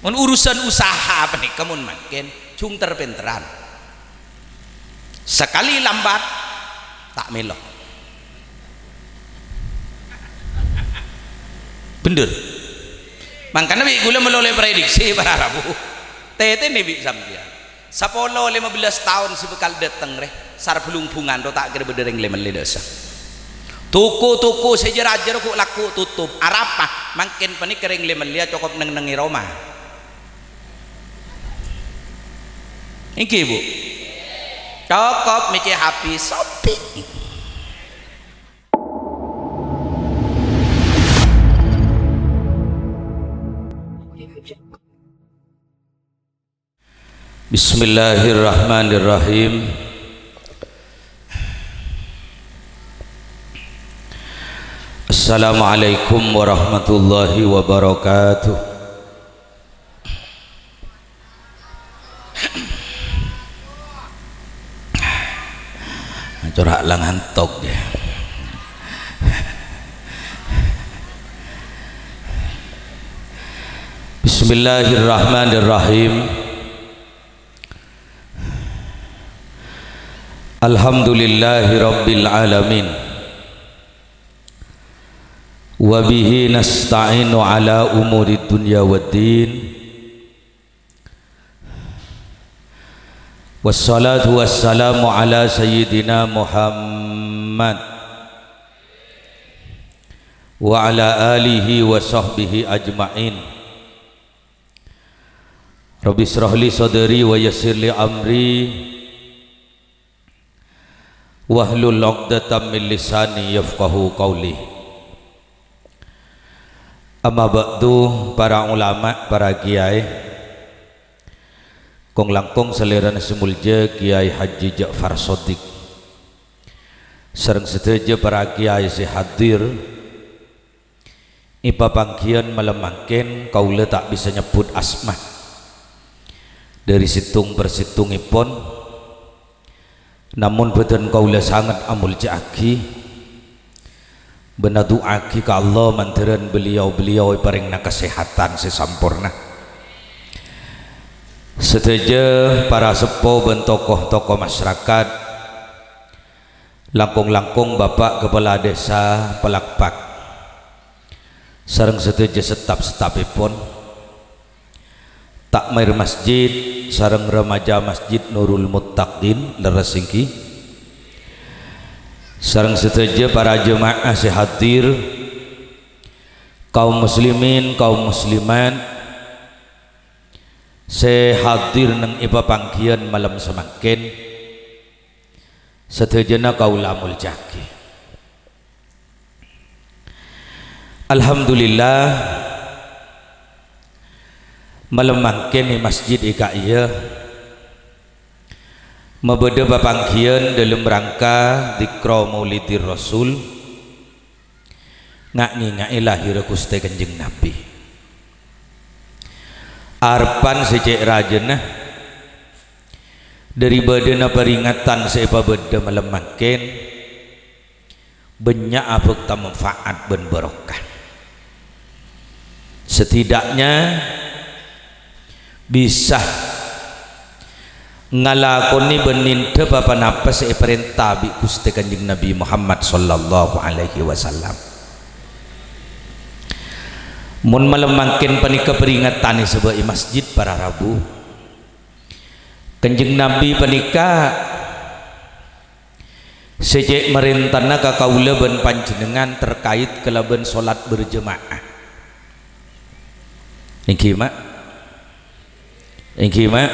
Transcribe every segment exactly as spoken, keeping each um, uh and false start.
Mon urusan usaha panèka mon mangkèn, jhung ter-pènterran. Sakalè lambat, ta' mèlo. Bhendher. Mangkana bi' kaulâ malolo prediksi para rabu. Tètènè bi' sampèyan. Sapolo lèma bellâs taon sè bhâkal dâteng rè, sarbelongbhongan ro ta' kèra bâdâ rèng lè-mellè dâ' essa. Toko-toko sè jâr-ajâr ghu' lagghu' totop. Arapa? Mangkèn panèka rèng lè-mellèya cokop neng-neng è roma. Èngghi, Bu? Cokop mècè H P, sopi. Bismillahirrahmanirrahim. Assalamualaikum warahmatullahi wabarakatuh. Cora' la ngantok, ya. Bismillahirrahmanirrahim. Alhamdulillahirabbil alamin. Wa bihi nasta'inu ala umurid dunya waddin. Wassalatu wassalamu ala sayyidina Muhammad wa ala alihi wa sahbihi ajma'in. Rabbi israh li sadri wa yassir li amri, wahlul 'uqdatam min lisani yafqahu qauli. Amma ba'du, para ulama, para kiai, kong-langkong salèrana sè molja Kiai Haji Ja'far Shadiq, sareng sadhâjâ para kiai sè hadir, è papangghiyân malem mangkèn kaulâ ta' bisa nyebbhut asma dhâri sèttong per sèttongèpon, namong bhâdhân kaulâ sanget amolja'aghi bân adu'aaghi ka Allah mandhârân beliau-beliau èparèngana kasèhadhân sè samporna. Sadhâjâ para seppo bân tokoh-tokoh masyarakat, langkong-langkong Bapak Kepala Desa Palakpak, sareng sadhâjâ setap-setapèpon, takmir masjid sareng remaja Masjid Nurul Muttaqin, lerres èngghi, sareng sadhâjâ para jemaah sè hadir, kaum muslimin, kaum muslimat, sè hadir neng è papangghiyân malem samangkèn, sadhâjâna kaulâ amolja'aghi. Alhamdulillah, malem mangkèn è masjid è ka'iyâ mabâdâ papangghiyân dâlem rangka dzikra Maulidir Rasul, nga'-ngènga'è lahèrra Ghustè Kanjeng Nabbhi. Arebbhân sè cè' rajâna, dâri bâdâna paringatan sè èpabâdâ malem mangkèn, bânnya' abhâkta manfaat bân barokah. Setidaknya bisa ngalakonè bân nèndhâ pa-ponapa sè èparènta bi' Ghustè Kanjeng Nabbhi Muhammad sallallahu alaihi wasallam. Mon malem mangkèn panèka paringatan èsabâ' è masjid para rabu, Kanjeng Nabbhi panèka sè cè' marèntana ka kaulâ bân panjhennengngan terkait kalabân solat berjemaah. Èngghi, Ma'? Èngghi, Ma'?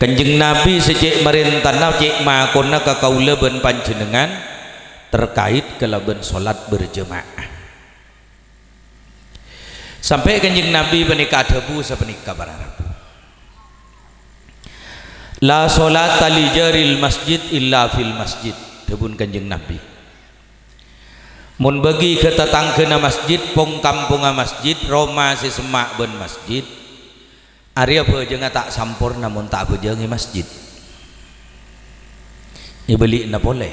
Kanjeng Nabbhi sè cè' marèntana, cè' makonna ka kaulâ bân panjhennengngan terkait kalabân solat berjemaah. Sampè' Kanjeng Nabbhi panèka adhâbu sapanèka para rabu, "La sholata li jaril masjid illa fil masjid," dhâbuna Kanjeng Nabbhi. Mon bâgi ka tatangghâna masjid, pong-kampongnga masjid, roma sè semma' bân masjid, arèya bhâjângnga ta' samporna mon ta' abhâjâng è masjid. Èbâli'na polè.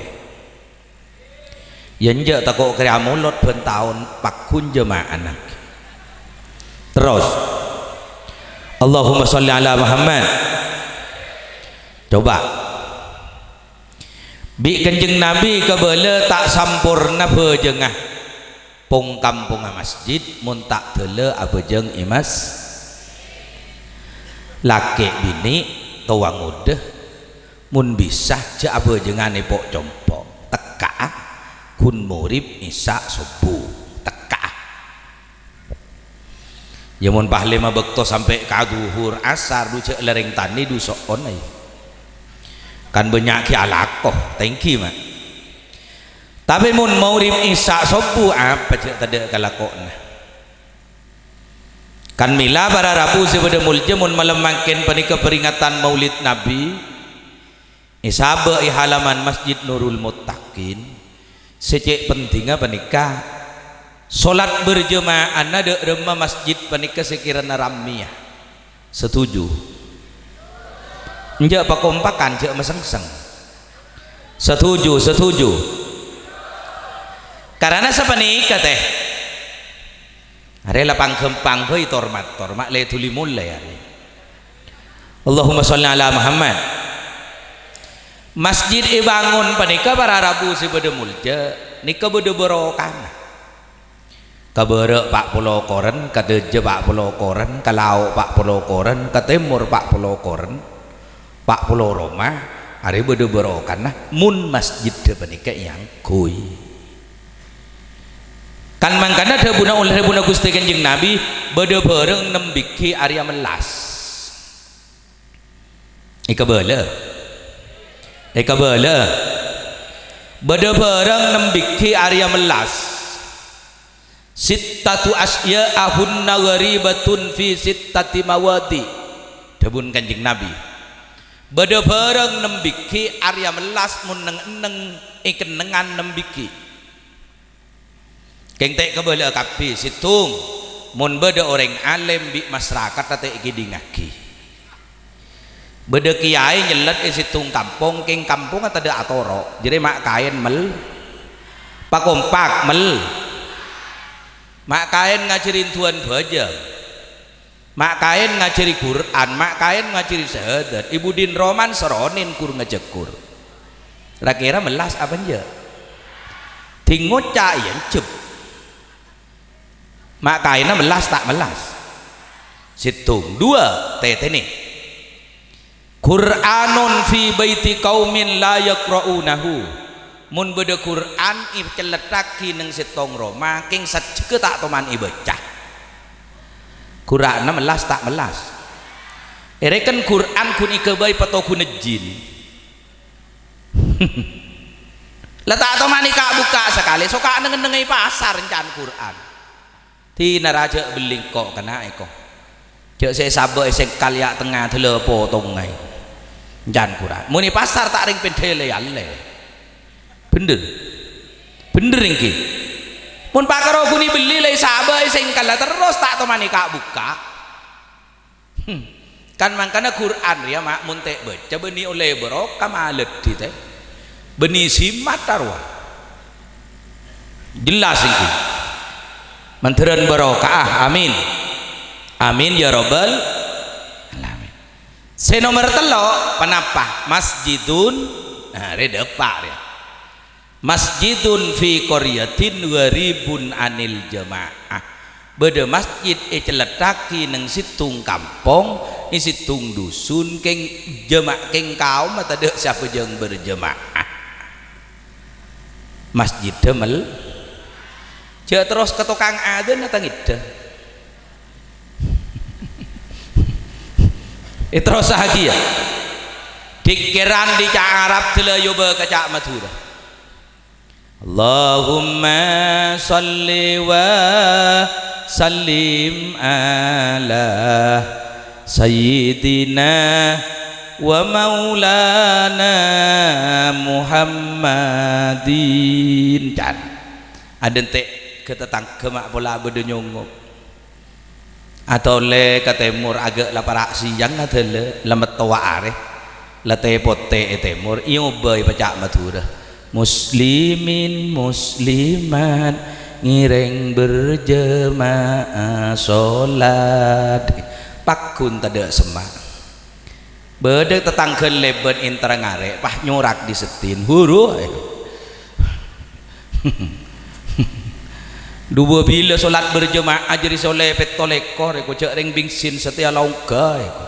Yâ enjâ' tako' kèrè amolot bân taon pagghun jema'ana. Terros, Allahumma sholli ala Muhammad. Coba. Bi' Kanjeng Nabi kabâlâ ta' samporna bhâjângnga pong-kampongnga masjid mon ta' dâlâ abhâjâng è mas-, lakè' binè', towa ngodâ, mon bisa jhâ' abhâjângan è po'-compo', tekka'a ghun morib, isya', sobbhu, tekka'a. Ya, mon pahlè mabâkto sampè' ka dhuhur, asar, dhu jhâ' lèrèng tanè, dhu so'on, ay. Kan bânnya' ghi' alako, tèngghi, ma'. Tapè mon maghrib, isya', sobbhu, apa jhâ' tadâ' kalakowanna? Kan mèla para rabu sè bâdâ molja, mon malem mangkèn panèka peringatan Maulid Nabi, èsabâ' è halaman Masjid Nurul Muttaqin. Sè cè' pentingnga panèka, solat berjema'anna dâ' remma masjid panèka sè kèrana rammèya. Setuju? Enjâ' pakompakan, jhâ' masengseng. Setuju, setuju. Karana sapanèka, tè. Arè la pang-ghâmpang bhâi tor-mator, ma' lè dhuli molè arè. Allahumma sholli ala Muhammad. Masjid èbângon panèka para rabu sè bâdâ molja, nèka bâdâ barokana. Ka bârâ' pa' polo korèn, ka dâjâ pa' polo korèn, ka lao' pa' polo korèn, ka tèmor pa' polo korèn, pa' polo roma, arè bâdâ barokana, mon masjiddhâ panèka èangghuy. Kan mangkana dhâbuna, dhâbuna Ghustè Kanjeng Nabi, bâdâ bhârâng nem bigghi arèya mellas. Èkabâlâ. Èkabâlâ. Bâdâ bhârâng nem bigghi arèya mellas. "Sittatu asya'a hunna gharibatun fi sittati mawadhi'." Dhâbuna Kanjeng Nabi, "Bâdâ bhârâng nem bigghi arèya mellas mon neng-enneng è kennengngan nem bigghi." Kèng ta' èkabâlâ'â kabbhi, sèttong, mon bâdâ orèng alèm bi' masarakat ta' èkèdingngaghi. Bâdâ kèyaè nyellet è sèttong kampong, kèng kampongnga tadâ' atoro', jârèya ma' kaèn mel-, pakompak mel-, ma' kaèn ngajhâri duwân bhâjâng. Ma' kaèn ngajhâri Qur'an, ma' kaèn ngajhâri syahadat, è budina roman saronèn ghur ngajhâr Qur-, ra-kèra mellas apa enjâ'? Ding ngoca' iyâ enjâ'. Ma' kaènna mellas ta' mellas? Sèttong, duwâ', tètènè. "Qur'anun fi baiti qaumin la yaqra'unahu." Mon bâdâ Qur'an ècellettaghi neng sèttong roma, kèng sajjhegghâ ta' toman èbâca. Qur'anna mellas ta' mellas? Èrèken Qur'an ghun èghâbây patoghuna jin. La ta' toman èka'-bukka' sakalè, soka' neng-enneng è pasar ènca'an Qur'an. Dinah rajâ bellè engko' kenna'è ko. Jâ' sè èsabâ' è sèngkal yâ' tengnga dâlâ potongnga. Ènca'an Qur'an. Mon è pasar ta' rèng pendhâ lè-allè. Bhender. Bhender èngghi. Mon pakaro ghun èbellè la èsabâ' è sèngkal la terros ta' toman èka'-bukka'. Hmm. Kan mangkana Qur'an rèya, ma', mon ta' èbâca bânnè ollè barokah maladdhi, tè. Bânnè simat, ta' rowa. Jelas èngghi. Mandhârân barokah. Amin. Amin ya rabbal alamin. Sè nomer tello', ponapa? Masjidun, nah, rè dâpa' rèya. "Masjidun fi qaryatin gharibun anil jama'ah." Bâdâ masjid ècellettaghi neng sèttong kampong, è sèttong dusun, kèng jama-, kèng kaomma tadâ' sè abhâjâng berjema'ah. Masjiddhâ mel-, jâ' terros ka tokang adzan ta' ngèdhâ. Èterrossaghi, yâ. Dikèran dhi' ca' Arab dâlâ yobâ ka ca' Madhurâ. Allahumma shalli wa sallim ala sayyidina wa maulana Muhammadin. Can. Adhânte' ka tatangghâ ma' pola bâdâ nyongo'. Atolè ka tèmor aghâ' la para' sèyang adâlâ, la mettowa arè, la tè-potè è tèmor, èobâi pa ca' Madhurâ. Muslimin muslimat ngèrèng berjemaah sholat. Paggun tadâ' semma'. Bâdâ tatangghâ lèbât èntar ngarè', pas nyorak dhi seddhin, buru. Duwâ' bilâ solat berjemaah jârèya solè pètto lèkor, èko jâ' rèng bingsin satèya la ongghâ, èko.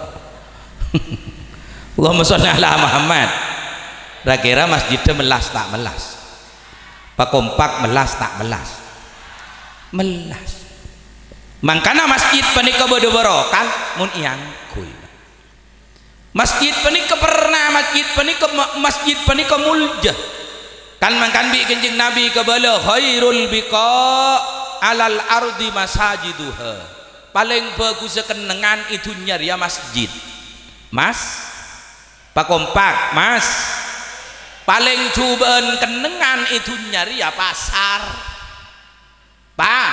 Allahumma sholli ala Muhammad. Ra-kèra masjiddhâ mellas ta' mellas? Pakompak mellas ta' mellas? Mellas. Mangkana masjid panèka bâdâ barokah mon èangghuy. Masjid panèka perna, masjid panèka ma-, masjid panèka molja. Kan mangkan bi' Kanjeng Nabi kabâlâ, "Khairul biqa' alal ardi masajiduha." Palèng bhâghussâ kennengngan è dhunnya rèya masjid. Mas, pakompak, Mas. Palèng jhubâ'ân kennengngan è dhunnya rèya pasar. Pa,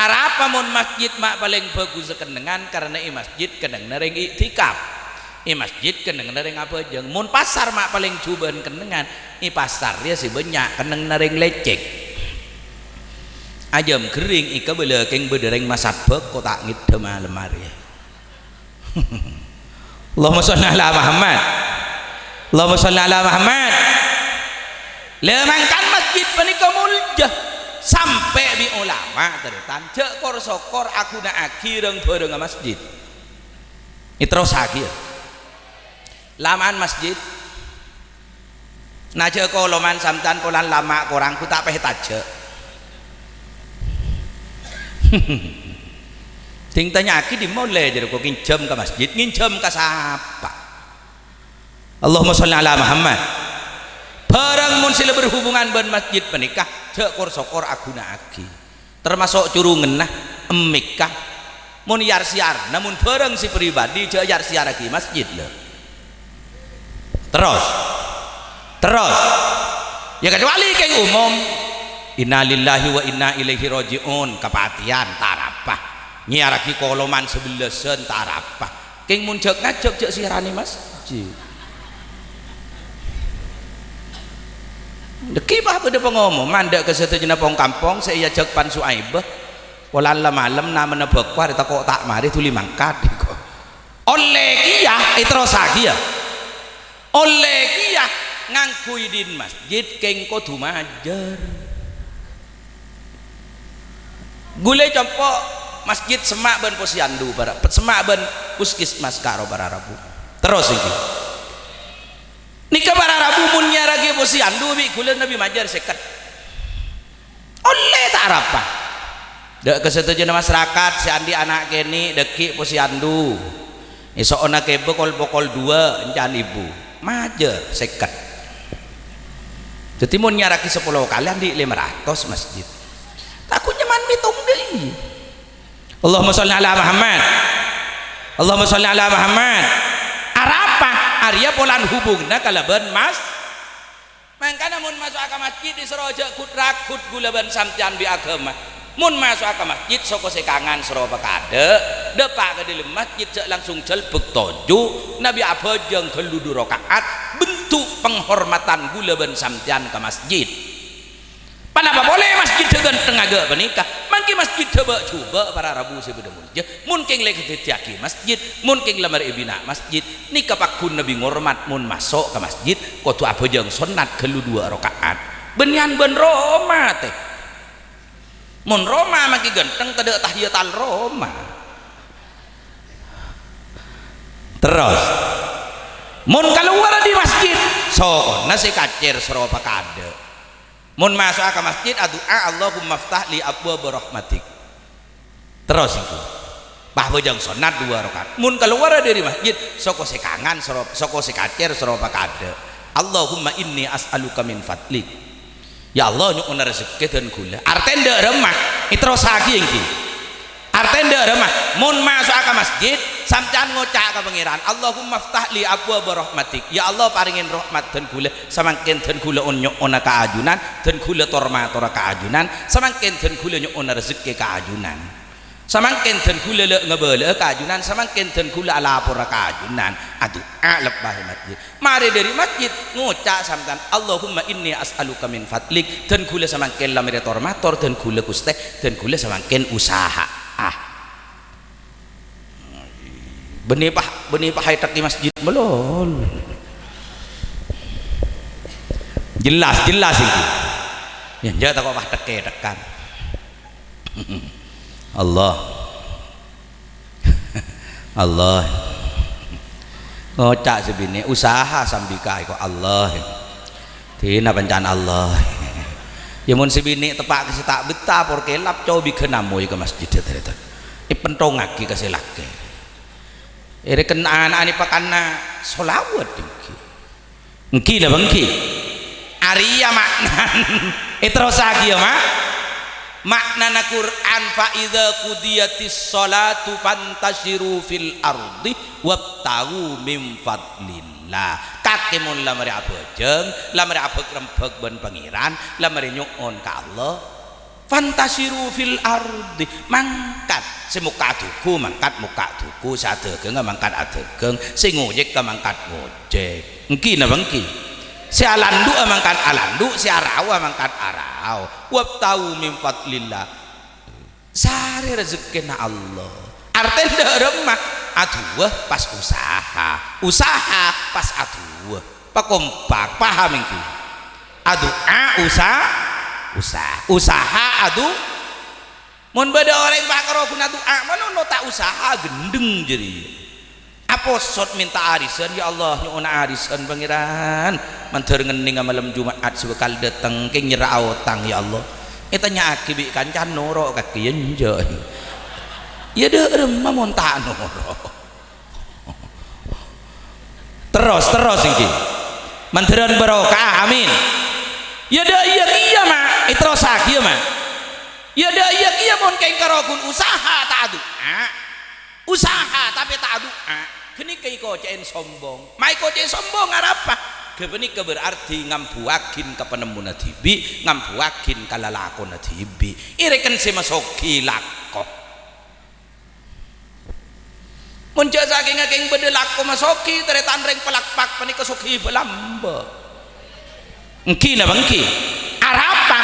arapa mon masjid ma' palèng bhâghussâ kennengngan, karana è masjid kennengnganna rèng i'tikaf. È masjid kennengnganna rèng abhâjâng. Mon pasar ma' palèng jhubâ'ân kennengngan, è pasar rèya sè bânnya' kennengnganna rèng lècèk. Ajâm ghering èkabâlâ kèng bâdâ rèng masabbhâk ko' ta' ngèddhâ malem arè. Allahumma sholli ala Muhammad. Allahumma sholli ala Muhammad. La mangkan masjid panèka molja. Sampè' bi' ulama tarètan jhâ' kor-sokor aghuna'aghi rang-bhârângnga masjid. Èterrossaghi, yâ. Lama'an masjid. Najjhâ' koloman sampèyan polana lama' korang, ghu ta' pèhè tajjhâ'. Ding tanya'aghi dimma ollè jârèya, ko' ngènjhâm ka masjid, ngènjhâm ka sapa? Allahumma sholli ala Muhammad. Bhârâng mon sè la berhubungan bân masjid panèka, jhâ' kor-sokor aghuna'aghi. Tamaso' curunganna, emmèkka. Mon yar-seyarna, mon bhârâng sè pribadi, jhâ' yar-seyarraghi masjid, lho. Terros. Terros. Ya, kecuali kèng umum. Innalillahi wa inna ilaihi raji'un, kapatèyan, ta' arapa. Nyèyarraghi koloman sabellâsân, ta' arapa. Kèng mon jhâk-ngajhâk jhâ' sèyarraghi masjid. Dhâggi' pas bâdâ pangomoman dâ' ka sadhâjâna pong-kampong sè èajhâk pan Su'aibah. Polana la malem namana bâkwa rè tako' ta' marè dhuli mangkat, ko'. Ollè kèya èterrossaghi, yâ. Ollè kèya ngangghuy dhin masjid kèng kodhu majâr. Ghulâ compo' masjid semma' bân posyandu para, semma' bân puskesmas karo para rabu. Terros ènggi. Nèka para rabu mon nyèyarraghi posyandu bi' ghulâ nabbhi majâr sèket. Ollè ta' arapa. Dâ' ka sadhâjâna masarakat sè andi' ana' kènè' dhâggi' posyandu. Èso'ona kèbâ kol-pokol duwâ' ènca'an ibu. Majâr sèket. Dhâddhi mon nyèyarraghi sapolo kalè andi' lèma ratos masjid. Ta' ghun nyamana mètong dâi. Allahumma sholli ala Muhammad. Allahumma sholli ala Muhammad. Arapa? Arèya polana hubunganna kalabân mas-, Mangkana mon maso'a ka masjid èsoro jhâ' ghut-raghut ghulâ bân sampèyan bi' aghâma. Mon maso'a ka masjid, soko sè kangan soro pakaadâ', dâpa' ka dâlem masjid jhâ' langsung jhâlbhâk toju', nabbhi abhâjâng ghâllu du raka'at, bentuk penghormatan ghulâ bân sampèyan ka masjid. Ponapa polè masjiddhâ ghântengnga ghâ' panèka? Mangkè masjiddhâ bâ'-jhubâ' para rabu sè bâdâ mon Jâ, mon kèng la èkadhâddhiyâghi masjid, mon kèng la marè èbina masjid, nèka pagghun nabbhi ngormat mon maso' ka masjid, kodhu abhâjâng sonnat ghâllu duwâ' raka'at. Bânnèyan bân roma, tè. Mon roma mangkè ghânteng tadâ' tahiyatal roma. Terros, mon kalowara dâri masjid, sokona sè kacèr soro pakaadâ'. Mon maso'a ka masjid, adu'a, "Allahumma ftah li abwaba rahmatik." Terros ènggi. Pas abhâjâng sonnat duwâ' raka'at. Mon kalowara dâri masjid, soko sè kangan soro-, soko sè kacèr soro pakaadâ'. "Allahumma inni as'aluka min fadlik." "Ya Allah, nyo'ona rejekkè dân ghulâ." Artèna dâ' remma, èterrossaghi ènggi. Artèna dâ' remma, mon maso'a ka masjid, sampèyan ngoca' ka Pangèran, "Allahumma ftah li abwaba rahmatik." "Ya Allah, parèngè rahmat dân ghulâ." Samangkèn dân ghulâ on-, nyo'ona ka ajunan, dân ghulâ tor-matora ka ajunan, samangkèn dân ghulâ nyo'ona rejekkè ka ajunan. Samangkèn dân ghulâ la-, ngabâlâ'â ka ajunan, samangkèn dân ghulâ alapora ka ajunan. Adu'a lebbâ è masjid. Marè dâri masjid, ngoca' sampèyan, "Allahumma inni as'aluka min fadlik." Dân ghulâ samangkèn la marè tor-mator, dân ghulâ, Ghustè, dân ghulâ samangkèn usaha'a. Bânnè pas, bânnè pas ètèkè masjid malolo. Jelas, jelas iki. Ya, enjâ' tako' pas tèkè-tèkèn. Allah. Allah. Ngoca' sè binè', usaha sambi kaè ko' Allah. Dina panca'an Allah. Ya mon sè binè' teppa' ka sè ta' bettah, por kelap, cobi ghânamoy ka masjid, tarètan. Èpèntongngaghi ka sè lakè. Èrèken ana'-ana' pakanna sholawat ènggi. Ènggi napa ènggi? Arèya ma'nana. Èterrossaghi ya, Ma'. Ma'nana Qur'an, "Fa idza qudiyatis sholatu fantasyiru fil ardi wabtaghu min fadlillah." Kakè mon la marè abhâjâng, la marè abhâk-rembhâk bân Pangèran, la marè nyo'on ka Allah. "Fantasyiru fil ardi," mangkat. Sè mokka' dhuku, mangkat mokka' dhuku. Sè adhâghângnga mangkat adhâghâng. Sè ngojèka mangkat ngojèk. Ènggi napa ènggi? Sè alandhu'â mangkat alandhu', sè araowa mangkat arao. "Wabtaghu min fadlillah." Sarè rejekkèna Allah. Artèna dâ' remma, adu'a pas usaha. Usaha pas adu'a. Pakompak, paham ènggi? Adu'a, usa-, usaha. Usaha, adu-, Mon bâdâ orèng pakaro ghun adu'a, manono ta' usaha, ghendheng jârèya. Aposot mènta arisan, "Ya Allah, nyo'ona arisan, Pangèran. Mandhâr ngennènga malem Juma'at sè bhâkal dâteng, kèng nyerra'a otang, ya Allah." Ètanya'aghi bi' kancana, noro' kakè, ya enjâ'. Ya dâ' remma mon ta' noro'. Terros, terros ènggi. Mandhârân barokah, amin. Ya dâ' iyâ kèya, Ma', èterrossaghi, ya, Ma'. Ya dâ' iyâ kèya mon kèng karo ghun usaha ta' adu'a. Usaha tapè ta' adu'a. Ghânèka èkoca'è sombong. Ma' èkoca'è sombong arapa? Ghâpanèka berarti ngambuwâghin ka panemmona dhibi', ngambuwâghin ka lalakonna dhibi'. Èrèken sè masoghi lako. Mon jhâ' sakènga kèng bâdâ lako masoghi, tarètan rèng palakpak panèka soghi bâlâmbâ. Ènggi napa ènggi? Arapa?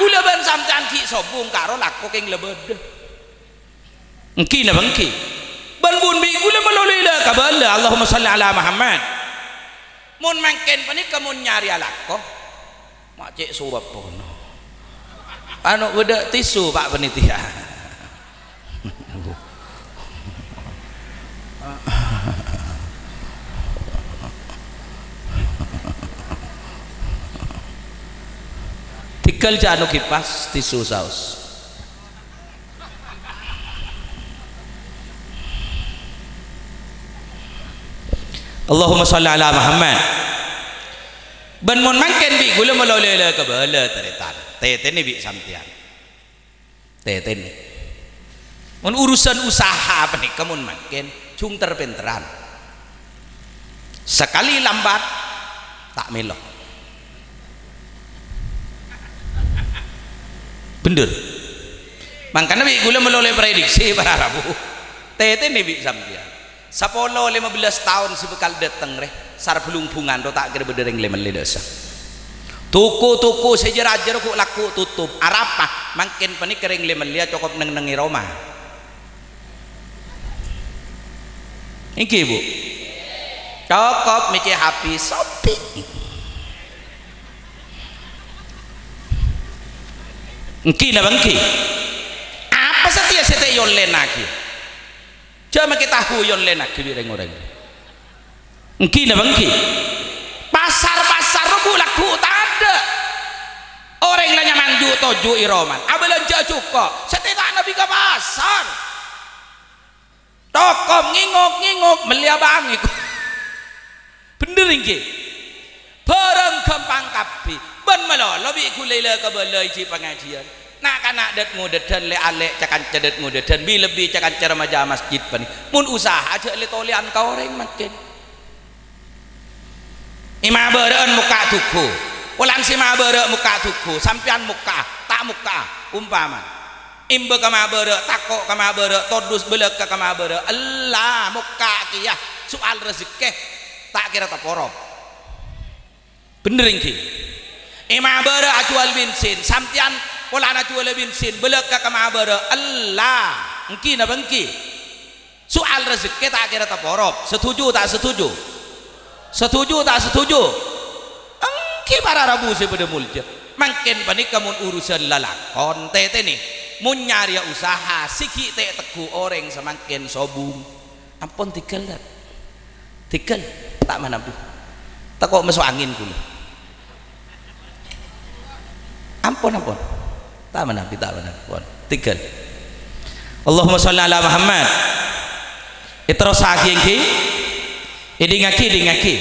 Kaulâ bân sampèyan ghi' sobung karo lako kèng la bâdâ. Ènggi napa ènggi? Bân bun bi' kaulâ malolo èla kabâlâ, Allahumma shalli ala Muhammad. Mon mangkèn panèka mon nyarèya lako, ma' cè' sorop pokono. Anu, bâdâ tisu, Pak Panitia? Tèngghâl jhâ' anu kipas, tisu saos. Allahumma shalli ala Muhammad. Bân mon mangkèn bi' kaulâ malolo èla kabâlâ, tarètan. Tètènè bi' sampèyan. Tètènè. Mon urusan usaha panèka mon mangkèn, jhung ter-pènterran. Sakalè lambat, ta' mèlo. Bhender. Mangkana bi' kaulâ malolo èprediksi para rabu. Tètènè bi' sampèyan. Sapolo lèma bellâs taon sè bhâkal dâteng rè, sarbelungbungan ro ta' kèra bâdâ rèng lè-mellè dâ' essa. Toko-toko sè jâr-ajâr ghu' lagghu' totop. Arapa? Mangkèn panèka rèng lè-mellèya cokop neng-neng è roma. Ènggi, Bu? Cokop mècè' H P, sopi. Ènggi napa ènggi? Apa satèya sè ta' èollènaghi? Jhâ' makè tahu èollènaghi bi' rèng-orèng. Ènggi napa ènggi? Pasar-pasar rowa ghu' lagghu' tadâ'. Orèng la nyaman ju'-toju' è romana. Abâlânjhâ jhuko', sè tèta'na bi' ka pasar. Tokop ngèngok-ngèngok, mellèya bângè. Bhender ènggi? Bhârâng ghâmpang kabbhi. Bân malolo bi' kaulâ èla kabâlâ è jhi' pangajiyân. Na'-kana' dât-ngodâdhân, lè'-alè' ca-kanca dât-ngodâdhân, bi-, lebbi ca-kanca remaja masjid panè. Mon usaha jhâ' lè-tolèyan ka orèng mangkèn. È mabârâ'ân mokka' dhugghu. Polana sè mabârâ' mokka' dhugghu, sampèyan mokka'a, ta' mokka'a. Ompama, emba ka mabârâ', tako' ka mabârâ', todus bâlâkka ka mabârâ', ella mokka'a kèya, soal rejekkè, ta' kèra taporop. Bhender ènggi? È mabârâ' ajhuwâl bensin, sampèyan polana ajhuwâlâ bensin, bâlâkka ka mabârâ', ella, ènggi napa ènggi? Soal rejekkè ta' kèra taporop. Setuju ta' setuju? Setuju ta' setuju? Èngghi para rabu sè padâ molja. Mangkèn panèka mon urusan lalakon, tètènè. Mon nyarèya usaha sè ghi' ta' ètegghu orèng samangkèn sobung. Ampon tèghâl, ta'? Tèghâl, ta' manabi. Tako' maso' angèn kaulâ. Ampon, ampon. Ta' manabi, ta' manabi. Pon. Tèghâl. Allahumma shalli ala Muhammad. Èterrossaghi, èngghi. Èdingngaghi, èdingngaghi.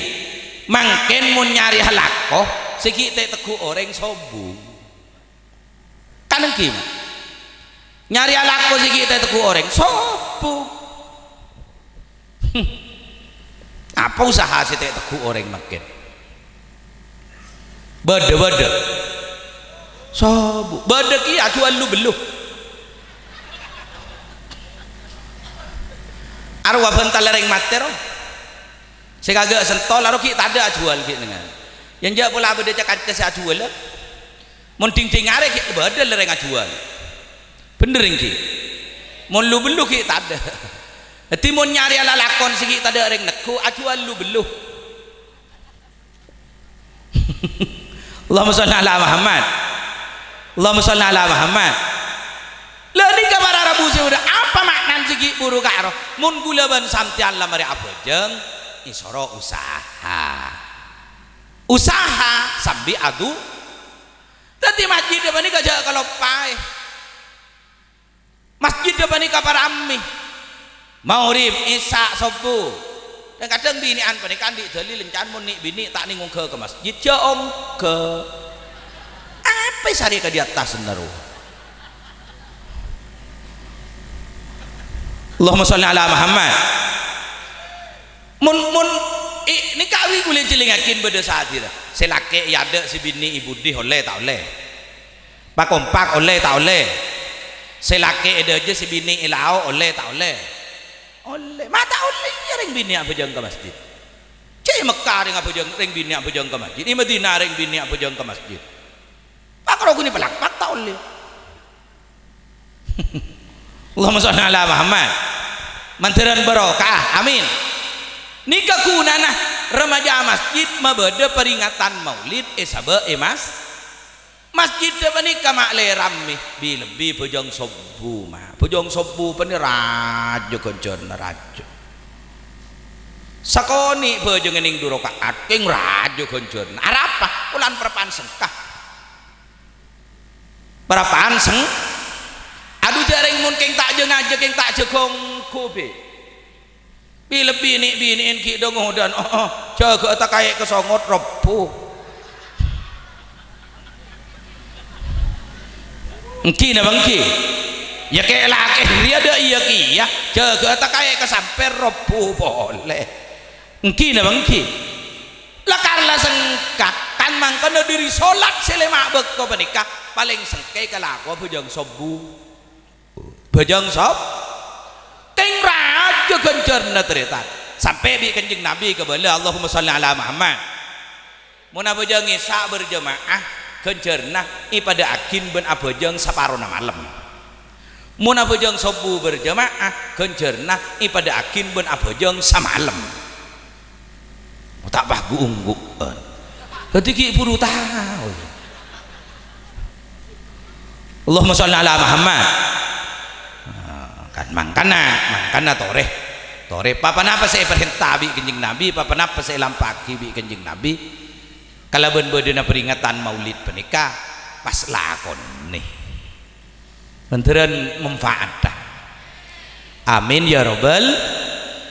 Mangkèn mon nyarèya lako, sè ghi' ta' ètegghu orèng sobung. Kan èngghi, Ma'? Nyarèya lako sè ghi' ta' ètegghu orèng, sobung. Apa usaha sè ta' ètegghu orèng mangkèn? Bâdâ, bâdâ. Sobung. Bâdâ kèya ajhuwâl lu-bellu. Arowa bhântal orèng matè, ro. Sè kaghâ' sentol, aro ghi' tadâ' ajhuwâl ghi' nèngan. Yâ enjâ' pola bâdâ ca-kanca sè ajhuwâlâ. Mon dhing-dhing arè ghi' bâdâ orèng ajhuwâl. Bhender èngghi? Mon lu-bellu ghi' tadâ'. Dhâddhi mon nyarèya lalakon sè ghi' tadâ' orèng negghu, ajhuwâl lu-bellu. Allahumma shalli ala Muhammad. Allahumma shalli ala Muhammad. Lha nèka para rabu sè bâdâ, apa ma'nana sè ghi' buru karo? Mon kaulâ bân sampèyan la marè abhâjâng, èsoro usaha. Usaha sambi adu. Dhâddhi masjid panèka jhâ' kaloppaè. Masjid panèka parammè. Maghrib, Isya, Subuh. Kadhâng-kadhâng binè'an panèka andi' dalil, encan mon nè'-binè' ta' nèng ongghâ ka masjid, jhâ' ongghâ. Apa sarè ka di atas nèro? Allahumma shalli ala Muhammad. Mon, mon, è, nèka wi kulâ jhâlingngaghi bâdâ sadhâjâ. Sè lakè' è adâ', sè binè' è budi, ollè ta' ollè? Pakompak ollè ta' ollè? Sè lakè' è dâjâ, sè binè' è lao', ollè ta' ollè? Ollè. Ma' ta' ollè iyâ rèng binè' abhâjâng ka masjid. Cè' è Mekka rèng abhâjâng, rèng binè' abhâjâng ka masjid. È Madinah rèng binè' abhâjâng ka masjid. Pakaro ghun è palakpak ta' ollè. Allahumma shalli ala Muhammad. Mandhârân barokah. Amin. Nèka ghunana remaja masjid mabâdâ peringatan Maulid è sabâ' è mas-, masjid panèka ma'lè rammè, bi-, lebbi bhâjâng Subuh, ma'. Bhâjâng Subuh panè rajâ ghânjhârânna rajâ. Sakonè' bhâjângnga nèng du raka'at, kèng rajâ ghânjhârânna. Arapa? Polana parappa'na sengka. Parappa'na seng-, adu jhâ' rèng mon kèng ta' jhâ-ngajhâ, kèng ta' jhâ-ghungghu, bhi'. Bi-, lebbi nè'-binè'an ghi' dâ-ngodâ'ân, oh, oh, jâgâ'â takaè' ka songot, robbu. Èngghi napa èngghi? Yâ kè-, lakè' rèya dâ' iyâ kèya, jâgâ'â takaè' ka sampèr, robbu polè. Èngghi napa èngghi? La karna sengka, kan mangkana dâri solat sè lèma' bâkto panèka palèng sengka kalakowa bhâjâng Subuh. Bhâjâng Sub-, kèng rajâ ghânjhârânna tarètan. Sampè' bi' Kanjeng Nabi kabâlâ, Allahumma shalli ala Muhammad. Mon abhâjâng Isya berjamaah, ghânjhârânna èpadâ'âghin bân abhâjâng saparona malem. Mon abhâjâng Subuh berjamaah, ghânjhârânna èpadâ'âghin bân abhâjâng samalem. Ta' pagu-onggu'ân. Dhâddhi ghi' buru tao. Allahumma shalli ala Muhammad. Ah, kan mangkana, mangkana torè. Torè, pa-ponapa sè èparènta bi' Kanjeng Nabi, pa-ponapa sè èlampa'aghi bi' Kanjeng Nabi. Kalabân bâdâna peringatan Maulid panèka, pas lakonè. Mandhârân manfaat. Amin ya rabbal.